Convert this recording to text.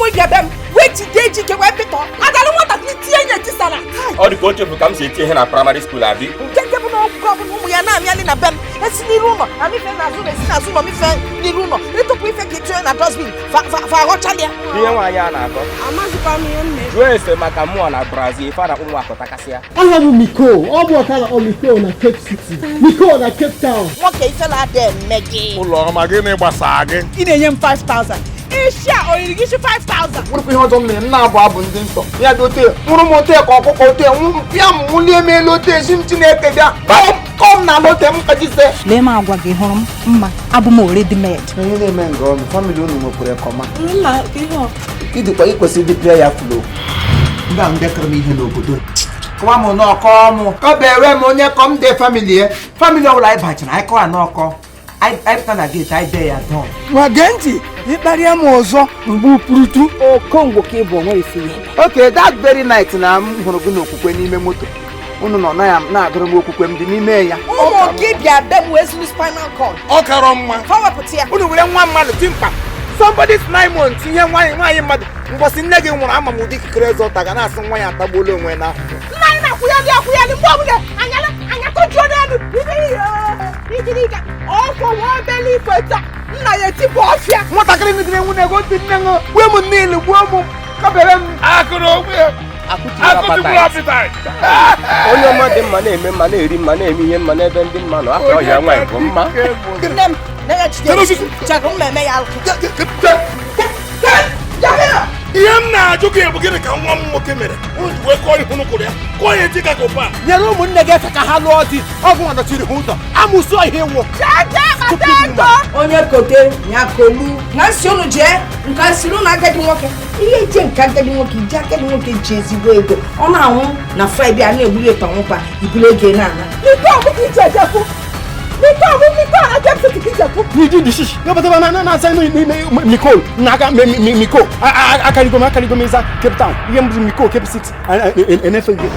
Ụmụ bịa be m wee jide Ejike wee pịtọ agalụ nwatakịrị tie nye tisara. Ọ dị ka o chefu ka m si eti ihe na primary school abi. Nke bụ na ọgwụgwọ bụ na ụmụ ya na-amịalị na be m, esi n'iru ụlọ amife n'azụ ụlọ, esi n'azụ ụlọ mife n'iru ụlọ, ịtụpụ ife ka itinye na dustbin fa aghọchala ya. Ihe nwaanyị a na-akọ. Amazịkwa m ihe m na Jụọ ese maka mụọ na Brazil ife a na-akpọ nwa akụtakasịa. Aha bụ Miko, ọ bụ ọkara ọ Miko na Cape City, Miko na Cape Town. Nwoke ifela ada eme gị. Ụlọ ọma gịnị gbasaa gị? Ị na-enye m 5000 isi a o yiri gị isi 5000. Nwụrụkwa ihe ọzọ m mere m na-abụ abụ ndị nsọ ya dị ote nwụrụ m ote ka ọkụkọ ote pịa m nwụlie m elu ote si m Chineke bịa kọm na ala ote m kajise. Lee m agwa gị, hụrụ m mma, abụ m already made. Onye na-eme nga ọnụ family unu nwekwara kọma ịdịkwa ikwesịrị ịdị pịa ya flo ndị ahụ ndị kọrọ m ihe n'obodo kọwa m n'ọkọ m kọba ewe m onye kọm dị family ya family ọbụla anyị bachara anyị kọwa n'ọkọ anyị pụta na gate anyị dee ya dọn. Ma gee ntị, ịkparịa m ọzọ mgbe upurutu. Okongwo ka ị bụ onwe isi ya. Okay, that very night na m hụrụ gị n'okwukwe n'ime moto unu nọ na ya na-agụrụ m okwukwe m dị n'ime ya. Ụmụ gị bịa be m wee zuru spinal cord. Ọ karọ mma. Fa wepụta ya. Unu were nwa mmadụ timkpa somebody's 9 months ihe nwaanyị nwaanyị mmadụ mbọsị nne gị nwụrụ ama m ụdị ikikere eze ụta ga na-asị nwa ya atagbuola onwe na ahụhụ. Nna anyị na-akwụyali akwụyali mgbe ọbụla anyala anya tojuo n'elu ikirika ọkwọ nwa obele ife taa nna ya etipụ ọfịa. Nwatakịrị nụdịrị nwunye ego ntị nne ṅụ gbuo m niile gbuo m kọbere m. Akụrụ onwe ya. Akụtigburu appetite. Onye ọma dị mma na-eme mma na-eri mma na-eme ihe mma n'ebe ndị mma nọ afọ ọhịa nwaanyị bụ mma. Nne m na ya jide chere m eme ya alụ. Ihe m na-ajụ gị bụ gịnị ka nwa m nwoke mere unu ji wee kọọ ihu n'ụkwụrụ ya kọọ ya eji ka ụpa. Nyere ụmụnne gị efe ka ha lụọ di ọgwụ nwa nọchiri ha ụzọ amụsụ ihe ịwụ. Onye kote ya kolu na nsi unu jee nka nsiri unu agadi nwoke ihe ije nke agadi nwoke iji agadi nwoke ji ezigbo ego ọ na-anwụ na Friday a na-egburu eto nwụkwa iburu ego na-ana n'ike ọbụ ka ije ejekwu n'ike ọbụ n'ike ọ na Cape City ka ijekwu. N'iji dishish yọbata na na-asa Miko n'aka Miko akarigo m akarigo m ịza Cape Town ihe mbụ Miko Cape City enefe gị.